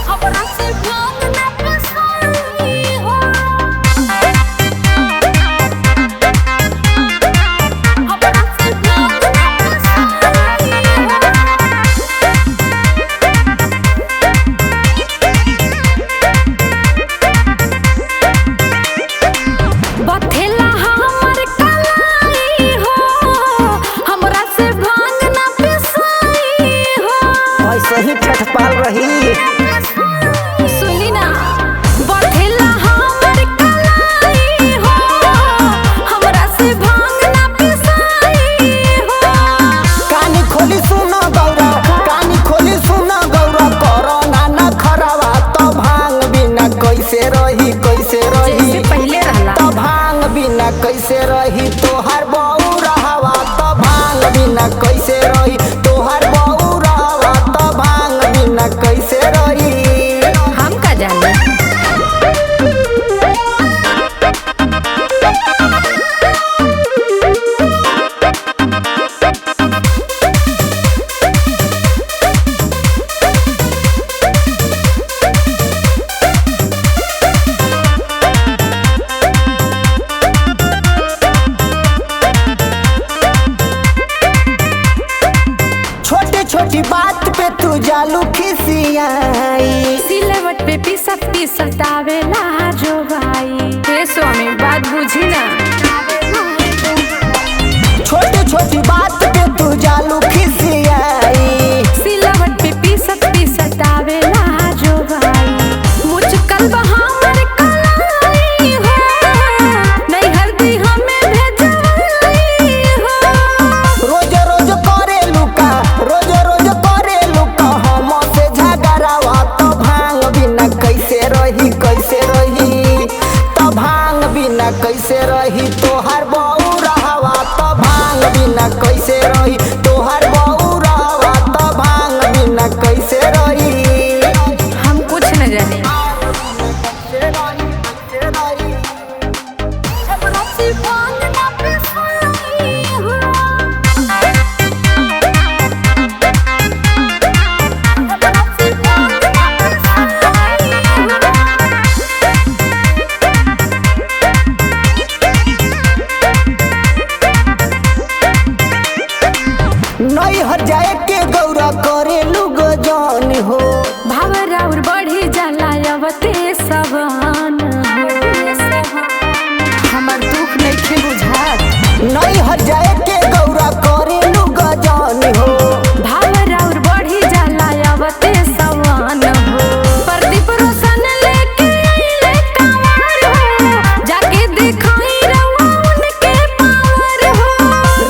हमरा से भांग ना पिसाई हो। हमरा से भांग ना पिसाई हो। बथेला हमर कलाई हो, हमरा से भांग ना पिसाई हो। ऐसे ही ठठपाल रही। सुनी ना, बथेला हमर कलाई हो, हमरा से भांग ना पिसाई हो। कानी खोली सुनो गौरा, कानी खोली सुनो गौरा, कोरोना न खरावा तो भांग बिना कैसे रही, कैसे रही। जैसे पहले रहला। तो भांग बिना कैसे रही तोहर बहू रहवा, तो भांग बिना कैसे रही तोहर बहू रहवा, तो भांग बिना कैसे रही। हम का जाने। छोटी छोटी बात पे तू जालू खिसियाई। सिलवट पे पीसत पीसत आवेला जो भाई। हे स्वामी बात बुझी ना। छोटी छोटी बात पे तू जालू खिसियाई। सिलवट पे पीसत पीसत आवेला जो भाई। मुचकल बहामर कलाई हो, नैहर दी हमें भेजवाई हो। रोज रोज करे लुका, रोज रोज करे लुका हम से झगड़ावा, तो भांग बिना कैसे रही, कैसे रही। तो भांग बिना कैसे रही तोहर बहू रहवा, तो भांग बिना कैसे रही तोहर बहू रहवा, तो भांग बिना कैसे रही। हम कुछ न जाने। हमरा से भांग ना पिसाई हो। हमरा से भांग ना पिसाई हो। नैहर जाए के गौरा करे गजान हो। भावराउर बढ़ी जाला अवते सवान हो। हमर दुख नइखे बुझात। नैहर जाए के गौरा करे गजान हो। भावराउर बढ़ी जाला अवते सवान हो। प्रदीप रोशन लेके अइले कांवर हो, जाके दिखाई रउआ उनके पावर हो।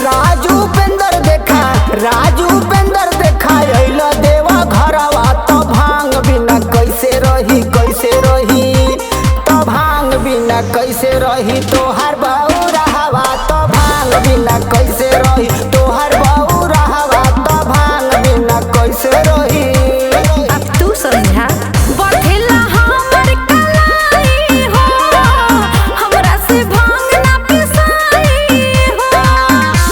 राजू पेंदर देखा, राजू पेंदर देखा अइल देवा घरवा, तो भांग बिना कैसे रही, कैसे रही। तो भांग बिना कैसे रही तोहर बहू रहवा, तो भांग बिना कैसे रही तोहर बहू रहवा, तो भांग बिना कैसे रही। अब तू समझा। बथेला हमर कलाई हो, हमरा से भांग ना पिसाई हो।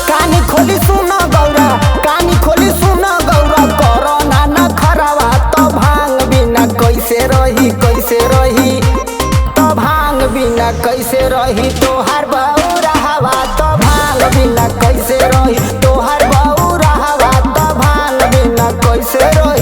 कानी खोली सुनो गौरा, कानी खोली सुनो गौरा, कोरोना न खरावा, तो भांग बिना कैसे रही, कैसे रही। तो भांग बिना कैसे रही तोहर बहू रहवा, तो भांग बिना कैसे रही तोहर बहू रहवा, तो भांग बिना कैसे रही।